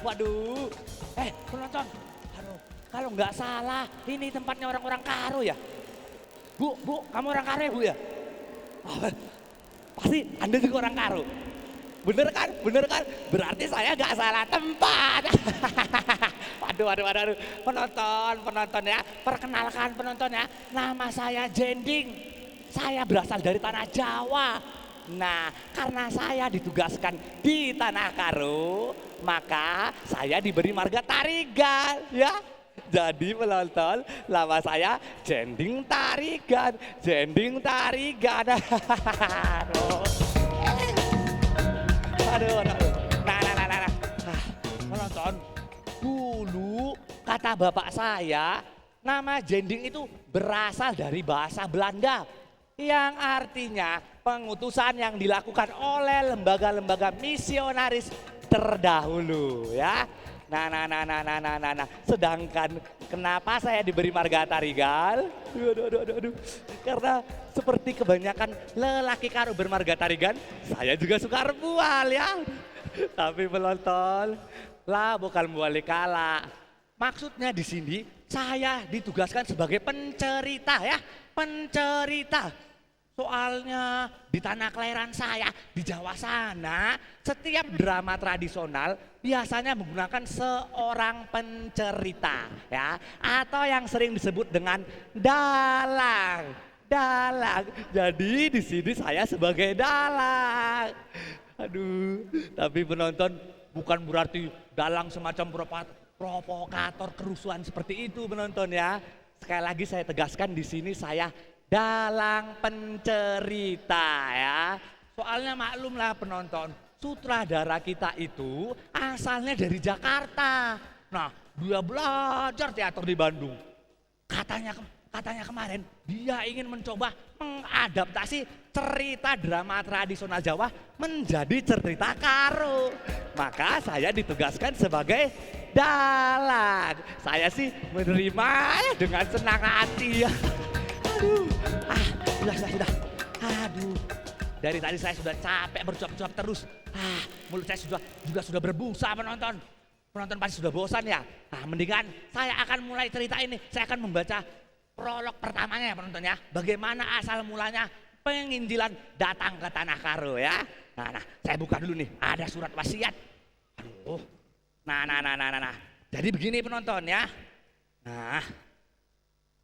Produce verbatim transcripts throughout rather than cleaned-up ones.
Waduh. Eh, penonton. Aduh, kalau nggak salah, ini tempatnya orang-orang Karo ya? Bu, Bu, kamu orang Karo ya, Bu ya? Oh, pasti Anda juga orang Karo. Bener kan? Bener kan? Berarti saya nggak salah tempat. Waduh, waduh, waduh, waduh. Penonton, penonton ya. Perkenalkan penonton ya. Nama saya Jending. Saya berasal dari tanah Jawa. Nah, karena saya ditugaskan di tanah Karo, maka saya diberi marga Tarigan, ya. Jadi penonton, nama saya Jending Tarigan, Jending Tarigan. Aduh. Aduh, aduh, aduh. Nah, nah, nah, nah, nah. Ah, penonton, dulu kata bapak saya, nama Jending itu berasal dari bahasa Belanda yang artinya pengutusan yang dilakukan oleh lembaga-lembaga misionaris terdahulu, ya. Nah, nah, nah, nah, nah, nah, nah, nah. Sedangkan kenapa saya diberi marga Tarigan? Aduh, aduh, aduh, aduh, aduh. Karena seperti kebanyakan lelaki Karo bermarga Tarigan, saya juga suka erbual, ya. Tapi penonton, labo kal mbuali kalak. Maksudnya di sini, saya ditugaskan sebagai pencerita, ya, pencerita. Soalnya di tanah kelahiran saya, di Jawa sana, setiap drama tradisional biasanya menggunakan seorang pencerita, ya, atau yang sering disebut dengan dalang. Dalang. Jadi di sini saya sebagai dalang. Aduh, tapi penonton, bukan berarti dalang semacam propa-, provokator kerusuhan seperti itu, penonton, ya. Sekali lagi saya tegaskan, di sini saya dalang pencerita, ya. Soalnya maklumlah penonton, sutradara kita itu asalnya dari Jakarta. Nah, dia belajar teater di Bandung. Katanya kem-, katanya kemarin dia ingin mencoba mengadaptasi cerita drama tradisional Jawa menjadi cerita Karo. Maka saya ditugaskan sebagai dalang. Saya sih menerima dengan senang hati, ya. Aduh, ah, sudah, sudah, sudah. Aduh, dari tadi saya sudah capek bercuap-cuap terus. Ah, mulut saya sudah, juga sudah berbusa, penonton. Penonton pasti sudah bosan, ya? Nah, mendingan saya akan mulai cerita ini. Saya akan membaca prolog pertamanya, ya, penonton, ya. Bagaimana asal mulanya penginjilan datang ke Tanah Karo, ya. Nah, nah, saya buka dulu nih. Ada surat wasiat. Aduh. Nah, nah, nah, nah, nah, nah. Jadi begini, penonton, ya. Nah,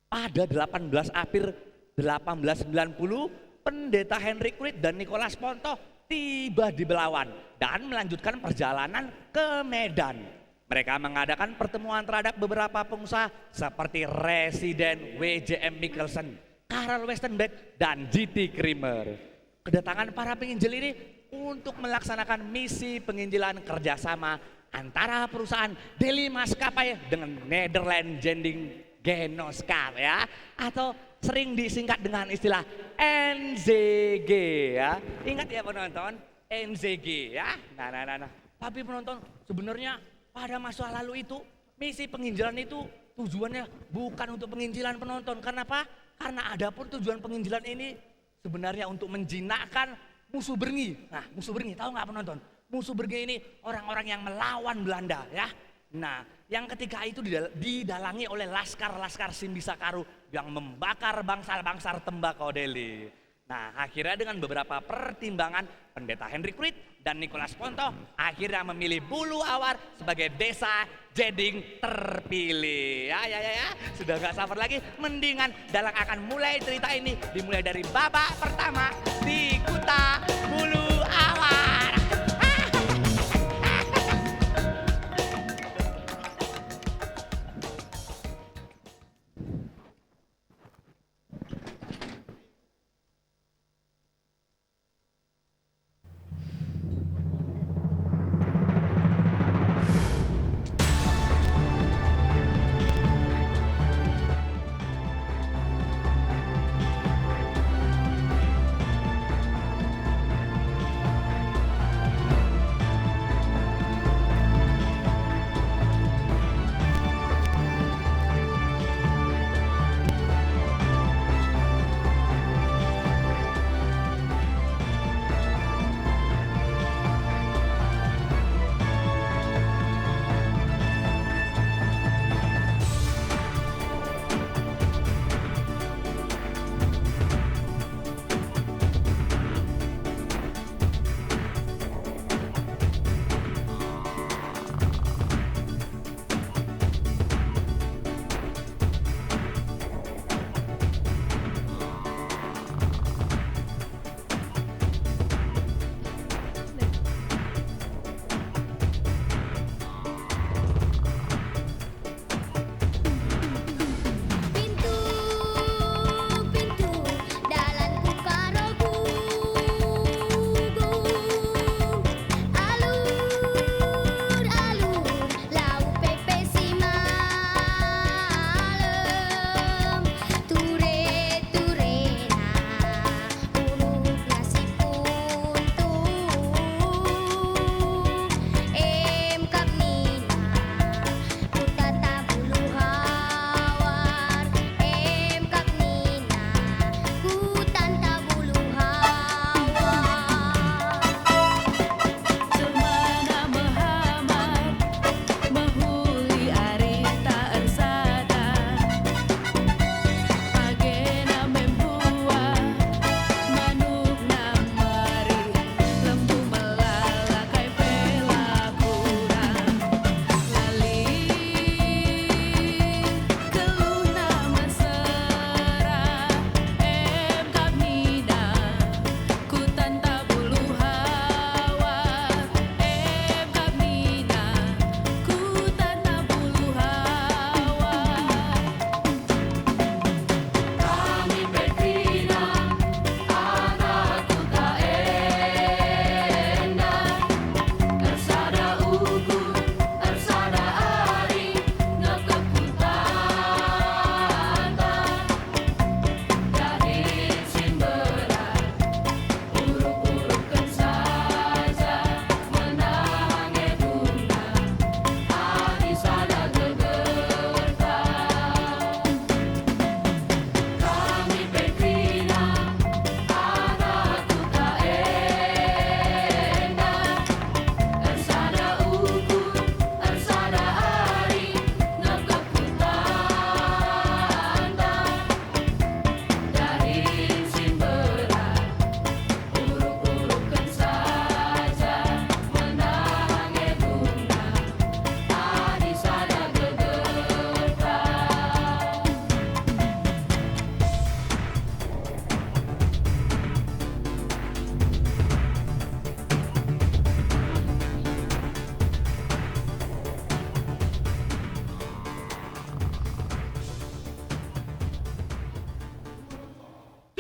pada delapan belas April delapan belas sembilan puluh, Pendeta Henry Kruit dan Nicholas Ponto tiba di Belawan dan melanjutkan perjalanan ke Medan. Mereka mengadakan pertemuan terhadap beberapa pengusaha seperti Residen W J M Michelson, Karl Westenbeck, dan J T Creamer. Kedatangan para penginjil ini untuk melaksanakan misi penginjilan kerjasama antara perusahaan Delhi Maskapai dengan Netherlands Jending Genoskap, ya, atau sering disingkat dengan istilah N Z G, ya. Ingat, ya, penonton, N Z G, ya. Nah, nah, nah, nah. Tapi penonton, sebenarnya pada masa lalu itu, misi penginjilan itu tujuannya bukan untuk penginjilan, penonton. Karena apa? Karena adapun tujuan penginjilan ini sebenarnya untuk menjinakkan musuh berngi. Nah, musuh berngi, tahu nggak, penonton? Musuh berngi ini orang-orang yang melawan Belanda, ya. Nah, yang ketika itu didal-, didalangi oleh laskar-laskar Simbisa Karo yang membakar bangsal-bangsal tembakau Delhi. Nah, akhirnya dengan beberapa pertimbangan, Pendeta Henry Kruit dan Nicholas Ponto akhirnya memilih Bulu Awar sebagai desa Jending terpilih. Ya, ya, ya, ya. Sudah nggak sabar lagi. Mendingan dalang akan mulai cerita ini, dimulai dari babak pertama di Kuta Bulu Awar.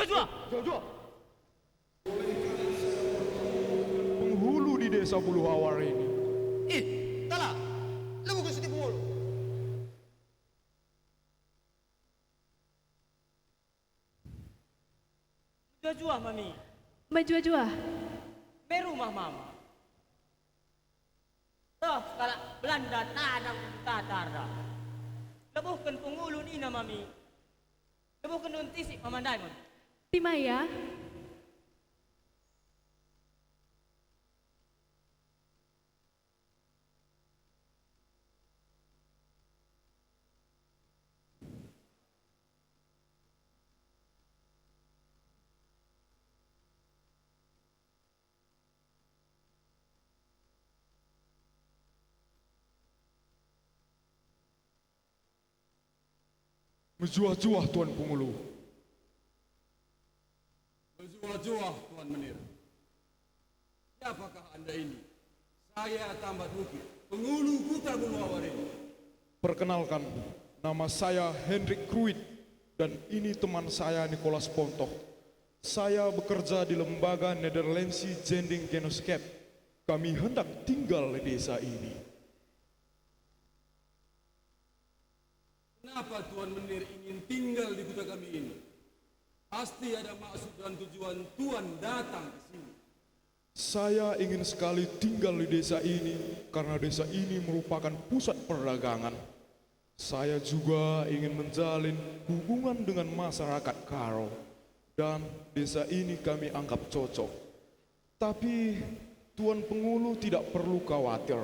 Juah! Juah, juah! Penghulu di Desa Buluh Awar ini. Ih, tala! Lebo ku sitik penghulu! Mejuah-juah, Mami. Mejuah-juah. Me rumah Mama. Reh kalak Belanda tadang ku Tatar. Lebuhken penghulu nina, Mami. Lebuhken nun tisik Mama ndai, Mami. Timaya. Mejuah-juah, Tuan Pengulu. Mejuah-juah, Tuan Menir. Siapakah Anda ini? Saya Tambat Bukit, penghulu Kuta Buluh Awar ini. Perkenalkan, nama saya Hendrik Kruit, dan ini teman saya Nicholas Pontoh. Saya bekerja di lembaga Nederlandse Zending Genootschap. Kami hendak tinggal di desa ini. Kenapa Tuan Menir ingin tinggal di kuta kami ini? Pasti ada maksud dan tujuan Tuan datang ke sini. Saya ingin sekali tinggal di desa ini karena desa ini merupakan pusat perdagangan. Saya juga ingin menjalin hubungan dengan masyarakat Karo, dan desa ini kami anggap cocok. Tapi, Tuan Pengulu tidak perlu khawatir.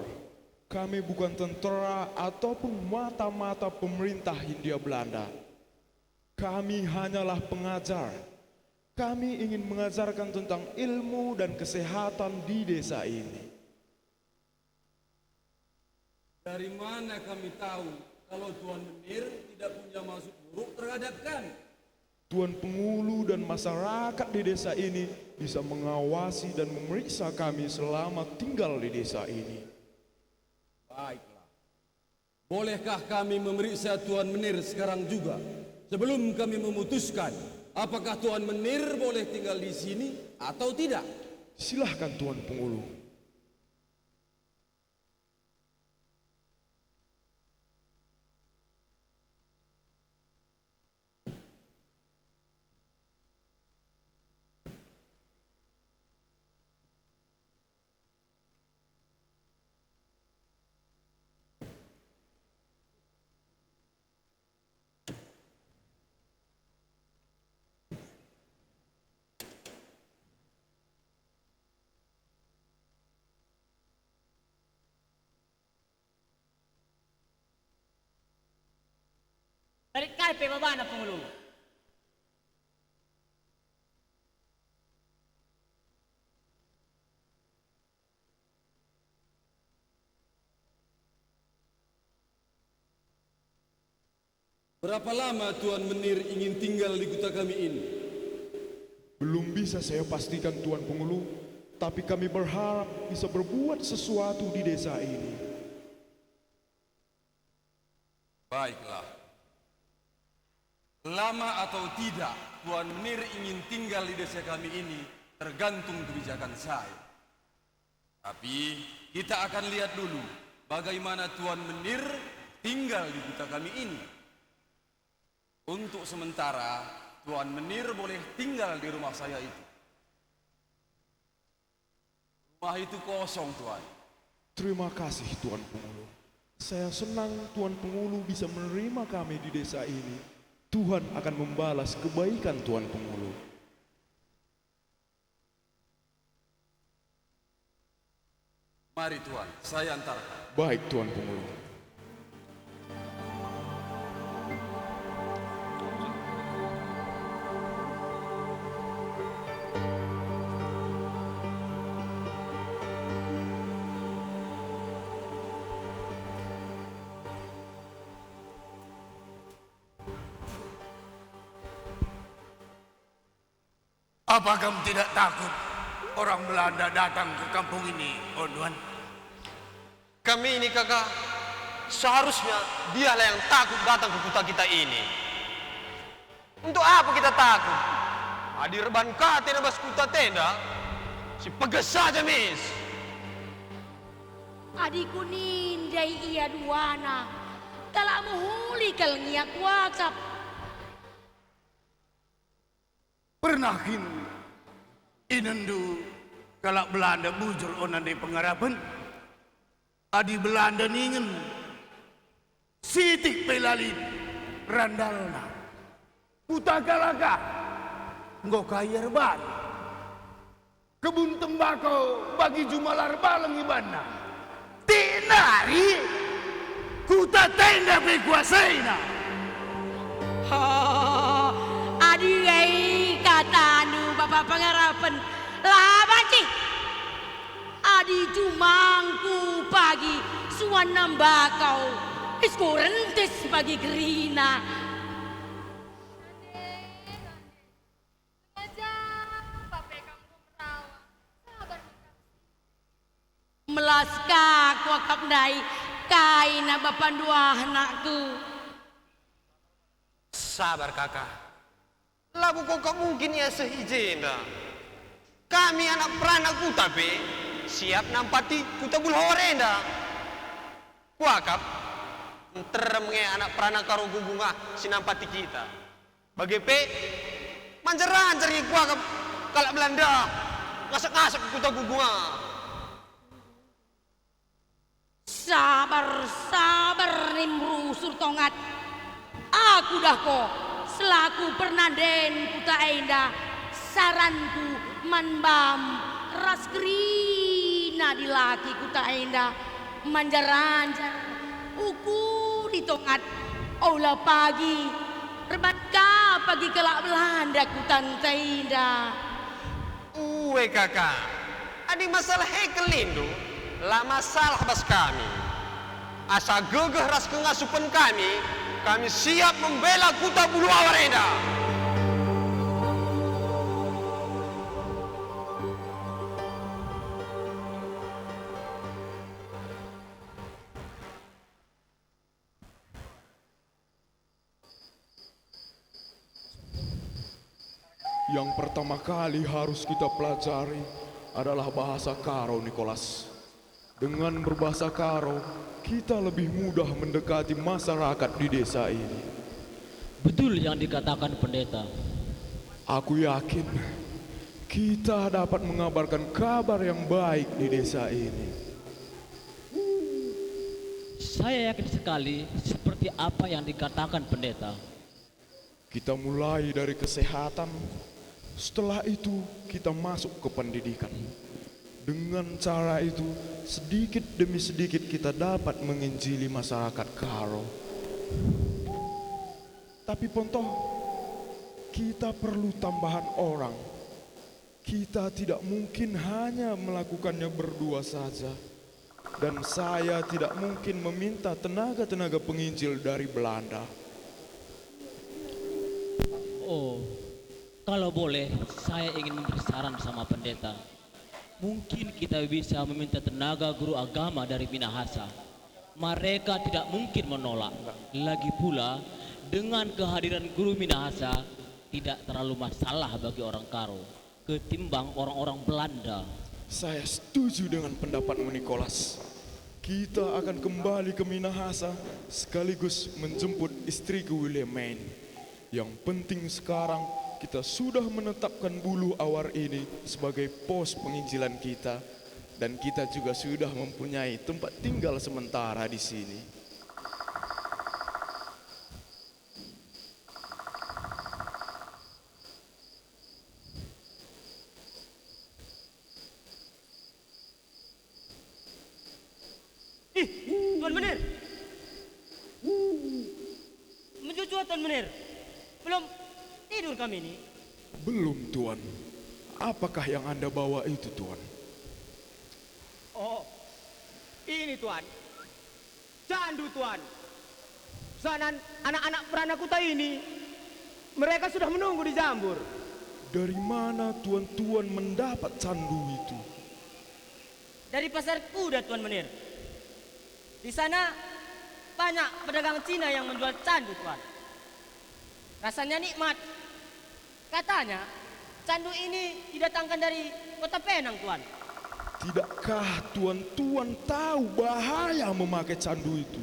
Kami bukan tentera ataupun mata-mata pemerintah Hindia Belanda. Kami hanyalah pengajar. Kami ingin mengajarkan tentang ilmu dan kesehatan di desa ini. Dari mana kami tahu kalau Tuan Menir tidak punya maksud buruk terhadap kami? Tuan Pengulu dan masyarakat di desa ini bisa mengawasi dan memeriksa kami selama tinggal di desa ini. Baiklah. Bolehkah kami memeriksa Tuan Menir sekarang juga, sebelum kami memutuskan apakah Tuan Menir boleh tinggal di sini atau tidak? Silahkan, Tuan Pengulu. Tarik kai pe babana, Pengulu. Berapa lama Tuan Menir ingin tinggal di kuta kami ini? Belum bisa saya pastikan, Tuan Pengulu, tapi kami berharap bisa berbuat sesuatu di desa ini. Baiklah. Lama atau tidak Tuan Menir ingin tinggal di desa kami ini tergantung kebijakan saya. Tapi, kita akan lihat dulu bagaimana Tuan Menir tinggal di kuta kami ini. Untuk sementara, Tuan Menir boleh tinggal di rumah saya itu. Rumah itu kosong, Tuan. Terima kasih, Tuan Pengulu. Saya senang Tuan Pengulu bisa menerima kami di desa ini. Tuhan akan membalas kebaikan Tuan Pengulu. Mari, Tuan, saya antarkan. Baik, Tuan Pengulu. Apa kamu tidak takut orang Belanda datang ke kampung ini, Onuan? Kami ini, Kaka, seharusnya dialah yang takut datang ke kuta kita ini. Untuk apa kita takut? Adi erban ka atena bas kuta enda, sipegeh saja mis. Adi kunindai ia duana, kalak mehuli kal nge ia kuakap. Pernah kin inenndu kalak Belanda bujur onan ndai pengarapen? Adi Belanda ningen, sitik pe la lit randalna. Kuta kalak ah, enggo ka ia erban. Kebun tembakau bagi juma la erbaleng ibanna. Tik nari kuta enda pe kuasaina. Ha, adi e katandu bapa pengarapen, la banci. Adi jumangku pagi suan nambakau, isku rentis pagi kerina. Melas ka kuakap ndai, kaina bapandu ah, anakku. Sabar, Kaka. Labo kuakap mungkin ia seh i jenda. Kami anak peranak kuta pe siap nampati kuta Buluhawar enda. Kuakap, nterem nge anak peranak Karo Gugungah si nampati kita. Bage pe, manjar-anjar nge kuakap kalak Belanda ngasak-ngasak kuta Gugungah. Sabar, sabar, Nimrusur Tongat. Aku dah ko, selaku pernanden kuta enda, saranku man bam ras kerina dilaki kuta enda, manjar-anjar, ukuri Tongat, ola pagi, erbat ka pagi kalak Belanda kutanta enda. Ue, Kaka, adi masalah e kelindu, la masalah bas kami. Asa gegeh ras kengasupen kami, kami siap membela kuta Buluhawar enda. Yang pertama kali harus kita pelajari adalah bahasa Karo, Nikolas. Dengan berbahasa Karo, kita lebih mudah mendekati masyarakat di desa ini. Betul yang dikatakan pendeta. Aku yakin kita dapat mengabarkan kabar yang baik di desa ini. Saya yakin sekali seperti apa yang dikatakan pendeta. Kita mulai dari kesehatan, setelah itu kita masuk ke pendidikan. Dengan cara itu, sedikit demi sedikit kita dapat menginjili masyarakat Karo. Tapi Ponto, kita perlu tambahan orang. Kita tidak mungkin hanya melakukannya berdua saja. Dan saya tidak mungkin meminta tenaga-tenaga penginjil dari Belanda. Oh, kalau boleh, saya ingin memberi saran sama pendeta. Mungkin kita bisa meminta tenaga guru agama dari Minahasa. Mereka tidak mungkin menolak. Lagi pula, dengan kehadiran guru Minahasa, tidak terlalu masalah bagi orang Karo ketimbang orang-orang Belanda. Saya setuju dengan pendapatmu, Nikolas. Kita akan kembali ke Minahasa sekaligus menjemput istriku, Willemijn. Yang penting sekarang kita sudah menetapkan Buluhawar ini sebagai pos penginjilan kita, dan kita juga sudah mempunyai tempat tinggal sementara di sini. Ih, Tuan Menir. Mejuah-juah, Tuan Menir. Belum tidur kami ini. Belum, Tuan. Apakah yang Anda bawa itu, Tuan? Oh, ini, Tuan. Candu, Tuan. Sanan anak-anak peranak kuta ini, mereka sudah menunggu di Jambur. Dari mana tuan-tuan mendapat candu itu? Dari Pasar Kuda, Tuan Menir. Di sana banyak pedagang Cina yang menjual candu, Tuan. Rasanya nikmat. Katanya, Candu ini didatangkan dari kota Penang, Tuan. Tidakkah tuan-tuan tahu bahaya memakai candu itu?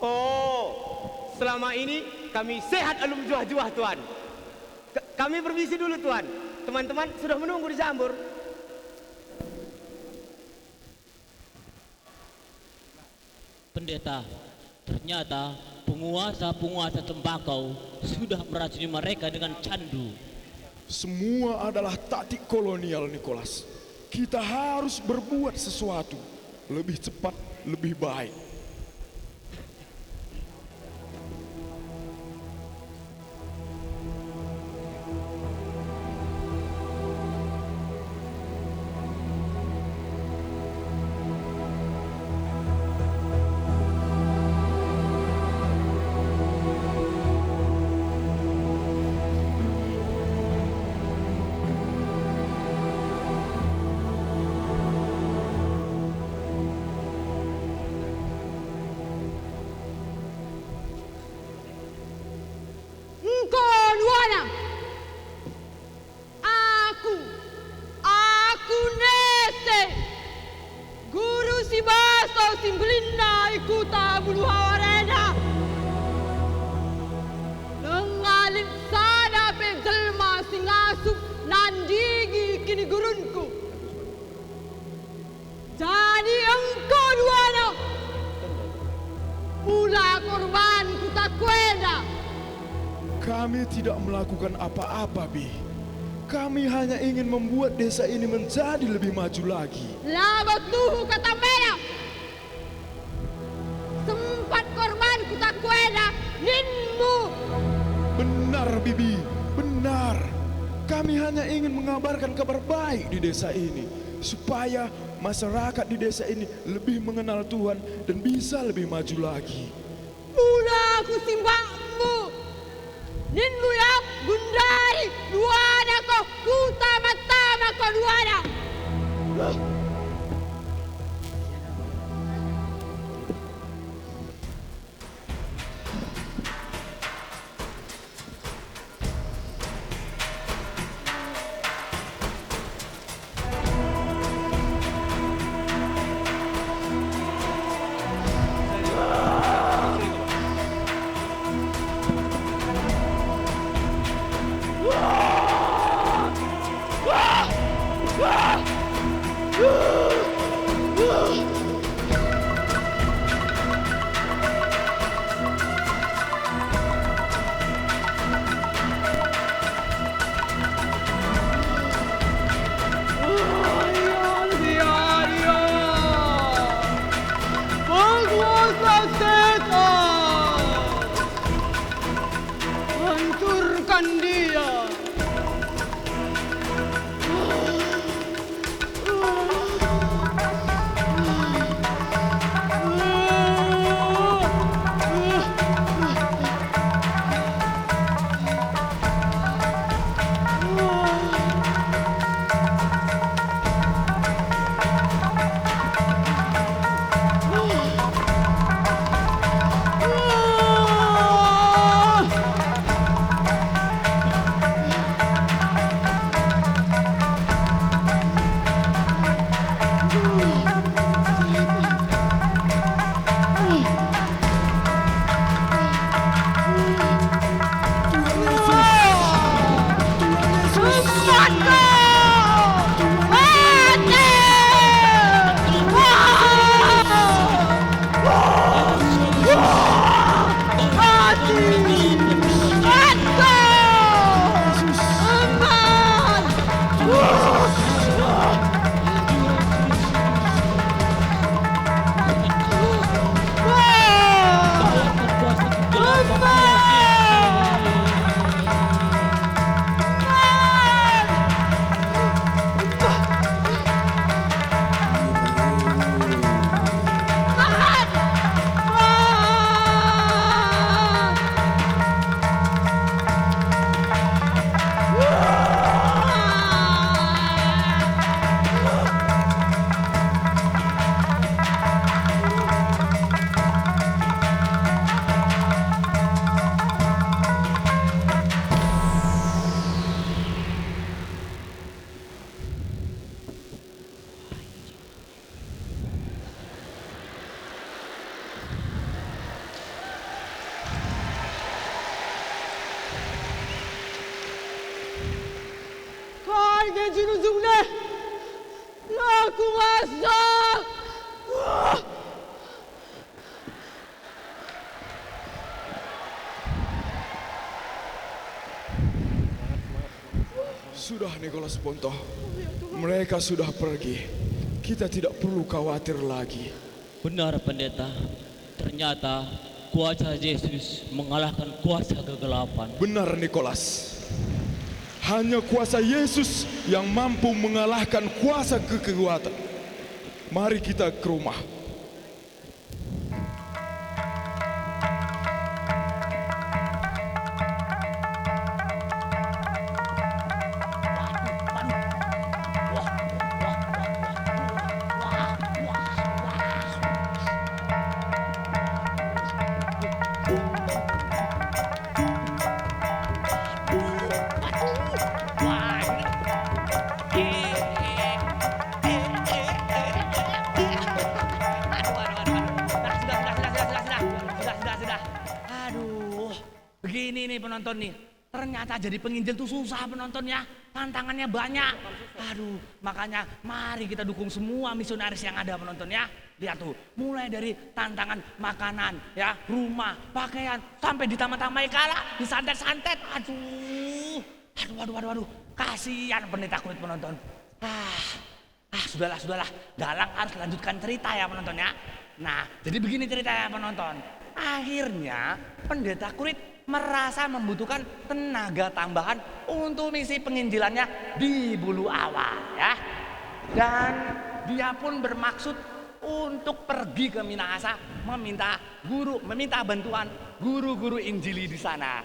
Oh, selama ini kami sehat alu mejuah-juah, Tuan. K-, kami permisi dulu, Tuan. Teman-teman sudah menunggu di jambur. Pendeta, ternyata penguasa-penguasa tembakau sudah meracuni mereka dengan candu. Semua adalah taktik kolonial, Nicholas. Kita harus berbuat sesuatu. Lebih cepat, lebih baik. Engko duana. Aku, aku nese, guru si baso si mbelinna i kuta Buluhawa enda. Langa lit sada pe jelma si ngasup nandingi kinigurunku. Jadi engko duana, pula korban kuta ku enda. Kami tidak melakukan apa-apa, Bih. Kami hanya ingin membuat desa ini menjadi lebih maju lagi. Labo tuhu kata mena. Sempat korban kuta ku enda ninmu. Benar, Bibi, benar. Kami hanya ingin mengabarkan kabar baik di desa ini, supaya masyarakat di desa ini lebih mengenal Tuhan dan bisa lebih maju lagi. Pula aku simbakmu. Ninmu ya, gundari, duana ko, kutama-tama ko duana. Ai, janji nunjung deh. La kuasa. Sudah, Nikolas Ponto. Mereka sudah pergi. Kita tidak perlu khawatir lagi. Benar, Pendeta. Ternyata kuasa Yesus mengalahkan kuasa kegelapan. Benar, Nikolas. Hanya kuasa Yesus yang mampu mengalahkan kuasa kekuatan. Mari kita ke rumah. Aduh, aduh, aduh, aduh, aduh, aduh, aduh. Nah, sudah, sudah, sudah, sudah, sudah, sudah, sudah, sudah, sudah. Aduh, begini nih, penonton nih. Ternyata jadi penginjil tuh susah, penonton, ya. Tantangannya banyak. Aduh, makanya mari kita dukung semua misionaris yang ada, penonton, ya. Lihat tuh, mulai dari tantangan makanan, ya, rumah, pakaian, sampai ditambah-tambahi kalak, disantet-santet. Aduh, aduh, aduh, aduh, aduh. Kasihan Pendeta Kurit, penonton. Ah, ah, sudahlah, sudahlah. Dalang harus lanjutkan cerita, ya, penonton, ya. Nah, jadi begini ceritanya, penonton. Akhirnya, Pendeta Kurit merasa membutuhkan tenaga tambahan untuk misi penginjilannya di Bulu Awar, ya. Dan dia pun bermaksud untuk pergi ke Minahasa meminta guru, meminta bantuan guru-guru Injili di sana.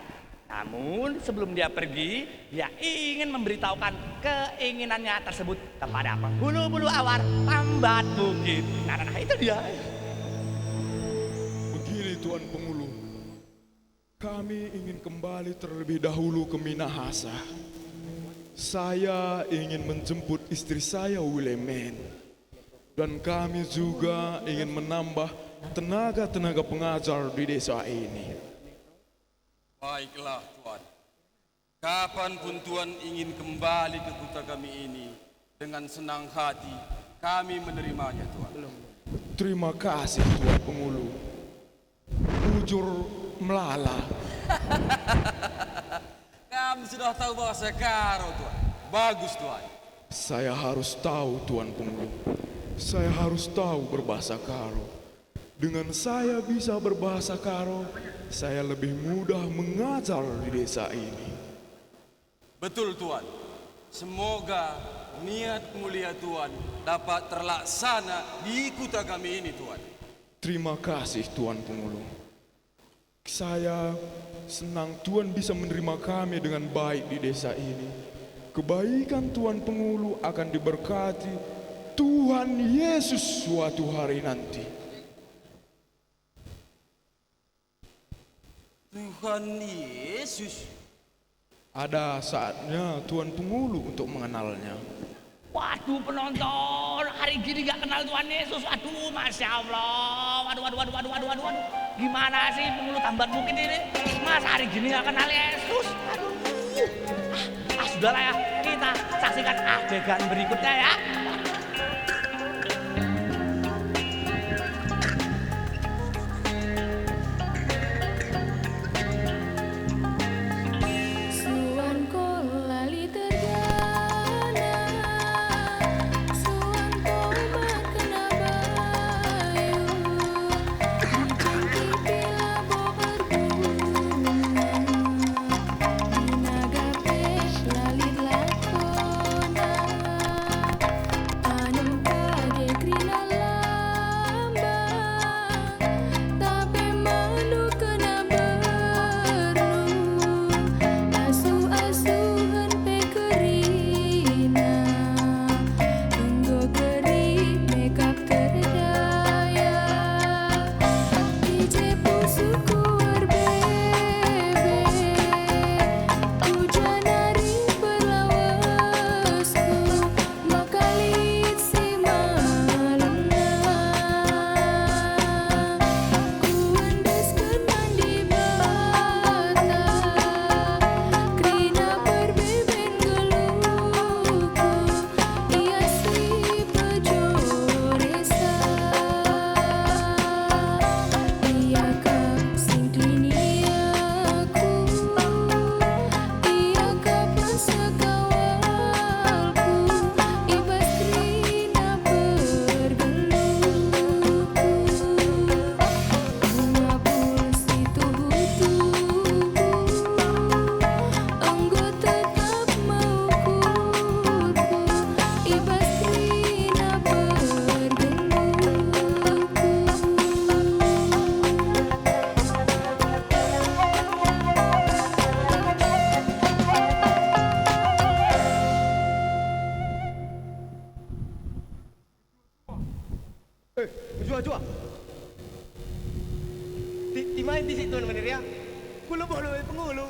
Namun, sebelum dia pergi, dia ingin memberitahukan keinginannya tersebut kepada penghulu Bulu Awar Tambat Bukit. Nah, nah, nah, itu dia. Begini, Tuan Pengulu. Kami ingin kembali terlebih dahulu ke Minahasa. Saya ingin menjemput istri saya, Wilemen. Dan kami juga ingin menambah tenaga-tenaga pengajar di desa ini. Baiklah, Tuan. Kapanpun Tuan ingin kembali ke kuta kami ini, dengan senang hati kami menerimanya, Tuan. Terima kasih, Tuan Pengulu. Bujur melala. Kam sudah tahu bahasa Karo, Tuan. Bagus, Tuan. Saya harus tahu, Tuan Pengulu. Saya harus tahu berbahasa Karo. Dengan saya bisa berbahasa Karo, saya lebih mudah mengajar di desa ini. Betul, Tuan. Semoga niat mulia Tuan dapat terlaksana di kuta kami ini, Tuan. Terima kasih, Tuan Pengulu. Saya senang Tuan bisa menerima kami dengan baik di desa ini. Kebaikan Tuan Pengulu akan diberkati Tuhan Yesus suatu hari nanti. Tuhan Yesus. Ada saatnya Tuan Pengulu untuk mengenalnya. Waduh, penonton, hari gini nggak kenal Tuhan Yesus. Aduh, Masya Allah. Waduh, waduh, waduh, waduh, waduh, waduh, waduh. Gimana sih Pengulu Tambat Bukit ini? Masa hari gini nggak kenal Yesus? Aduh. Ah, ah, sudahlah ya, kita saksikan adegan berikutnya ya. Suan kol lali terjana, suan kol bakna bayu, di pengkipi labo erguna, di naga pe la lit lakona. Di situ, Menir, ya. Ku lebo-lebo pengulu.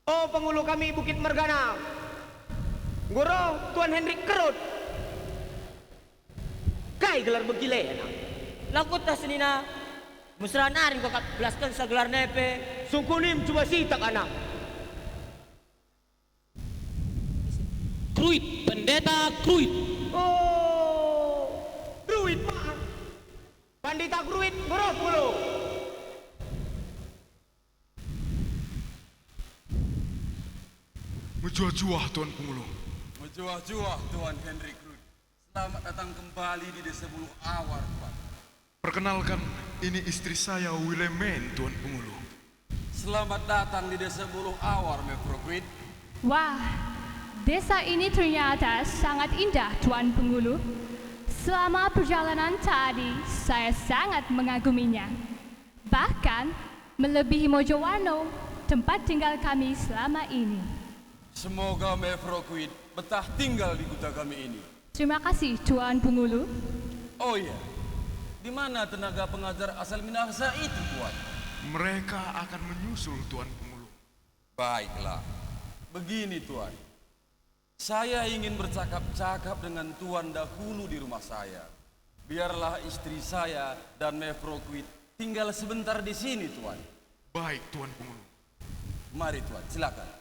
O pengulu kami Bukit Mergana, enggo reh Tuan Henrik Kerut. Kai gelar begi le, anak? La kueteh senina. Mesera nari enggo kap belaskensa gelarna e pe. Sungkunim cuba sitak, anak. Kruit, Pendeta Kruit. Oh, Kruit, Pak. Pandita Kruit, enggo reh pengulu. Mejuah-juah, Tuan Pengulu. Mejuah-juah, Tuan Henry Kruit. Selamat datang kembali di Desa Buluh Awar, Tuan. Perkenalkan, ini istri saya, Willemien, Tuan Pengulu. Selamat datang di Desa Buluh Awar, Mevrouw Kruit. Wah, desa ini ternyata sangat indah, Tuan Pengulu. Selama perjalanan tadi, saya sangat mengaguminya. Bahkan, melebihi Mojowarno, tempat tinggal kami selama ini. Semoga Mevrouw Kruit betah tinggal di kuta kami ini. Terima kasih, Tuan Pengulu. Oh iya, di mana tenaga pengajar asal Minahasa itu, Tuan? Mereka akan menyusul, Tuan Pengulu. Baiklah. Begini, Tuan. Saya ingin bercakap-cakap dengan Tuan dahulu di rumah saya. Biarlah istri saya dan Mevrouw Kruit tinggal sebentar di sini, Tuan. Baik, Tuan Pengulu. Mari, Tuan, silakan.